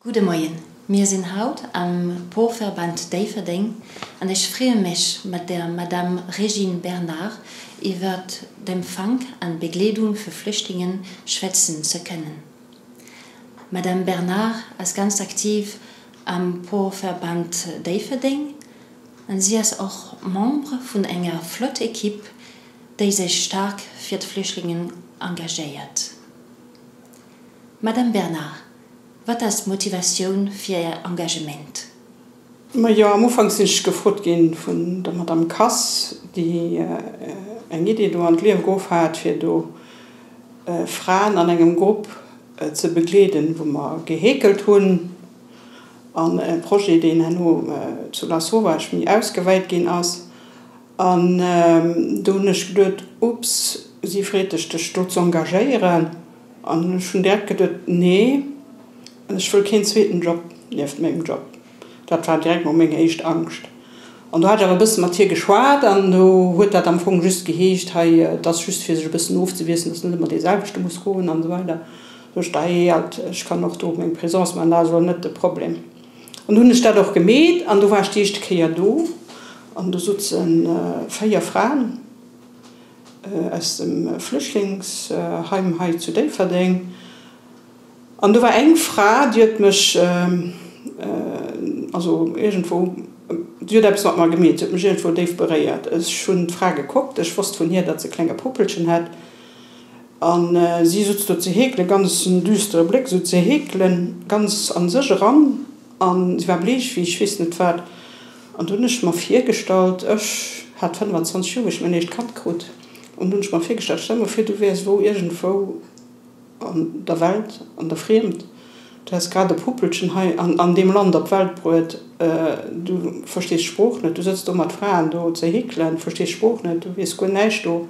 Gudde Moien, mir sinn haut am Porverband Déifferdeng an ech freeë mech mat der Madame Régine Bernard iwwert d'Empfank an Begleedung vu Flüchtlingen schwätzen ze kënnen. D'Madame Bernard ass ganz aktiv am Porverband Déifferdeng an si ass och Membre vun enger flott Equipe déi sech staark fir d'Flüchtlingen engagéiert. Madame Bernard, wat ass d'Motivatioun fir Är Engagement? Majo, am Ufank sinn ech gefrot ginn vun der Madame Kass, déi eng Idee do an d'Liewe geruff hat, fir do Fraen an engem Grupp ze begleeden, wou mer geheekelt hunn, an e Projet, deen herno zu Lasauvage méi ausgewäit ginn ass. An do hunn ech geduet, Ups, si freet dech, dech do z'engagéieren. An ech hunn direkt geduet, Nee, ech wëll keen zweeten Job nieft mengem Job. Dat war direkt mol meng éischt Angscht. An do hat ech awer e bësse mat hir geschwat an do huet dat am Fong just geheescht, hei, et ass just fir sech e bëssen ofzewiesselen, dass net ëmmer dee selwechte muss goen an esou weider. Sot ech, Dajee, alt, ech kann och do meng Présence maachen, dat ass elo net de Problem. An du hunn ech dat och gemeet an du war ech déi éischte Kéier do an do sutze 4 Fraen aus dem Flüchtlingsheim hei zu Déifferdeng. An do war eng Fra, déi huet mech, also iergendwou, déi huet eppes mat mer gemeet, se huet mech iergendwou déif beréiert. Ech hunn d'Fra gekuckt, ech wosst vun hir, datt se e klenge Puppelchen hätt. A si sutz do ze heekelen, ganz en düstere Bléck, sou ze heekelen, ganz a sech eran. A si war bleech wéi ech weess net wat. An du hunn ech mer virgestallt, ech hat 25 Joer, wéi ech mäin éischt Kand krut, an du hunn ech mer virgestallt, stell mer vir, du wäers elo iergendwou an der Welt, an der Friemd, du häss grad e Puppelchen hei an deem Land op d'Welt bruet, du verstees d'Sprooch net, du sëtz do mat Fraen do ze heekelen, verstees d'Sprooch net, du weess guer näischt do.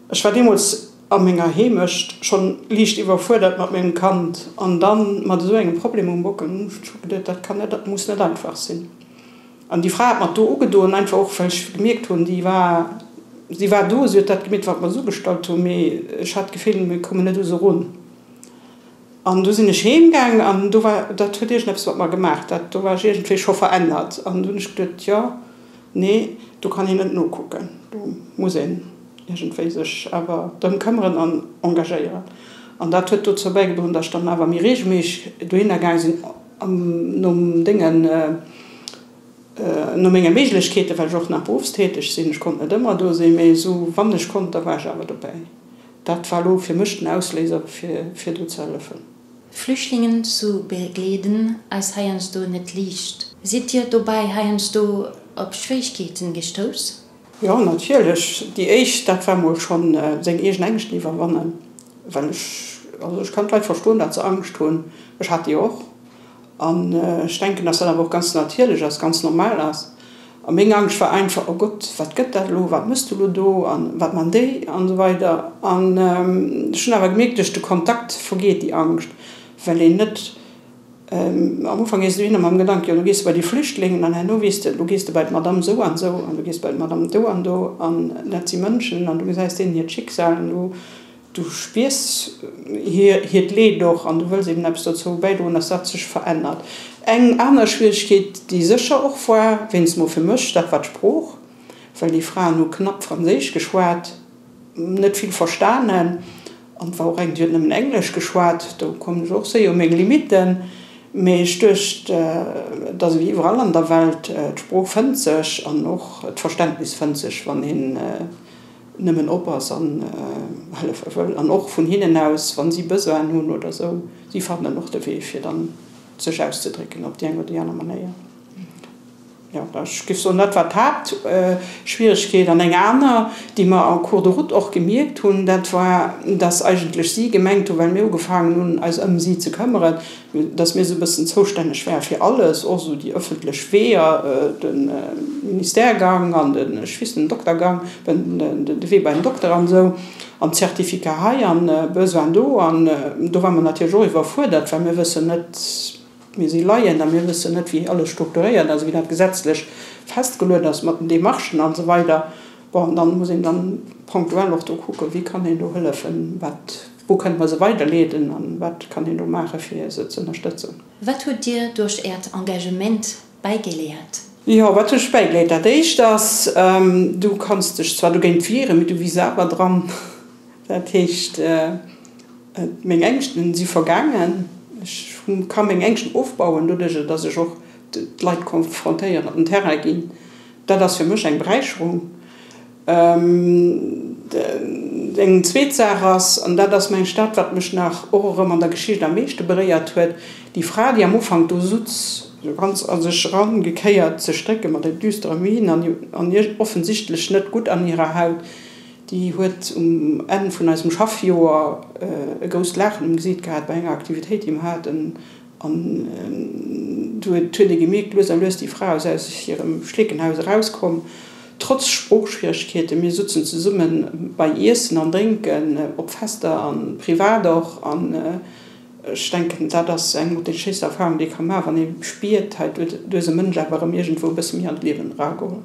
Ech war deemools a menger Heemecht schonn liicht iwwerfuerdert mat mengem Kand an dann mat esou engem Problem um Bockel, hunn ech scho geduet, dat kann net, dat muss net einfach sinn. An déi Fra hat mer do ugedoen, einfach och well ech gemierkt hunn, déi war, si war do, si huet dat gemeet wat mer se ugestallt hunn, mee ech hat d'Gefill, mir kommen net u se erun. An du sinn ech heem gaang an do war, dat huet iergendeppes mat mer gemaach, dat, do war ech iergendwéi scho verännert an du hunn ech geduet, jo, nee, do kann een net nokucken, do muss een iergendwéi sech awer drëm këmmeren an engagéieren. An dat huet dozou bäigedroen, datt ech dann awer méi reegelméisseg dohinner gaang sinn, nom Déngen, no menge Méiglechkeeten, well ech och nach beruffstäteg sinn, ech konnt net ëmmer do sinn, mee esou wann ech konnt, da war ech awer dobäi. Dat war elo fir mech den Ausléiser fir do ze hëllefen. Flüchtlingen zu begleeden ass heiansdo net liicht. Sidd Dir dobäi heiansdo op Schwierigkeeten gestouss? Jo, natierlech. Déi éischt, dat war mol schonn seng eegen Ängschten iwwerwannen, well ech, also ech kann d'Leit verstoen, datt se Angscht hunn, ech hat déi och. An ech denken, datt dat awer och ganz natierlech ass, ganz normal ass. A meng Angscht war einfach, Oh Gott, wat gëtt dat elo, wat mëss du elo do an wat man déi an esou weider. An ech hunn awer gemierkt, duerch de Kontakt vergeet déi Angscht, well een net, am Ufank gees du dohinner mam Gedanken, jo, du gees bei déi Flüchtlingen an herno weess de, elo gees de bei d'Madame esou an esou an du gees bei d'Madame do an do an dat si Mënschen an du gesäis deenen hiert Schicksal an du Du spiers hiert Leed och an du wëlls eben eppes dozou bäidroen, dass dat sech verännert. Eng aner Schwieregkeet, déi sécher och war, wéinst mol fir mech, dat war d'Sprooch, well déi Fraen hu knapp Franséisch geschwat, net vill verstanen an et war och eng, déi huet nëmmen Englesch geschwat. Do koum ech och séier u meng Limitten. Mee ech duecht, et ass ewéi iwwerall an der Welt, d'Sprooch fënnt sech an och d'Verständnis fënnt sech, wann een nëmmen op ass an hëllefe wëll, an och vun hinnen aus, wa si Besoinen hunn oder esou, si fannen och de Wee fir dann sech auszedrécken op déi eng oder déi aner Manéier. Jo, ech géif soen, dat war d'Haaptschwieregkeet. An eng aner, déi mer en cours de route och gemierkt hunn, dat war, dass eigentlech si gemengt hunn, well mir ugefaangen hunn, eis ëm si ze këmmeren, dass mir esou e bëssen zoustänneg wäre fir alles, och esou déi ëffentlech Weeër, de Ministèregang an den, ech weess net, den Doktergang, de Wee bei den Dokter an esou, an d'Certificat hei an Besoin do. An do ware mer natierlech och iwwerfuerdert, well mir wëssen net, mir si Laien a mir wëssen net, wéi alles strukturéiert ass, wéi dat gesetzlech festgeluet ass mat den Demarchen an esou weider. Bon, an dann muss een dann ponktuell och do kucken, wéi kann een do hëllefen, wat. Wou kënne mer se weiderleeden an wat kann een do maache fir se ze ënnerstëtzen? Wat hutt Dir duerch Äert Engagement bäigeléiert? Jo, wat hunn ech bäigeléiert? Dat éischt ass, du kanns dech zwar dogéint wieren, mee du wiss awer dran. Dat heescht, meng Ängschten si vergaangen. Ech ka meng Ängschten ofbauen, doduerch datt ech och d'Leit konfrontéieren, op den Terrain ginn. Dat ass fir mech eng Beräicherung. Eng zweet Saach ass, an dat ass mengen ech dat, wat mech nach och erëm an der Geschicht am meeschte beréiert huet, déi Fra, déi am Ufank do sutz, esou ganz a sech erangekéiert, ze strécke mat der düsterer Minn an offensichtlech net gutt an hirer Haut, déi huet um Enn vun eisem Schaffjoer e grousst Laachen um Gesiit gehat bei enger Aktivitéit, déi mer haten. An du huet ee gemierkt, lues a lues, déi Fra ass aus hirem Schleekenhaus erauskomm, trotz Sproochschwieregkeeten. Mir sutzen zesumme bei Iessen an Drénken, op Fester a privat och. An ech denken, dat ass eng mat deene schéinsten Erfarungen, déi ee ka maachen, wann ee spiert, hei huet e Mënsch awer erëm iergendwou e bësse méi an d'Liewen erageholl.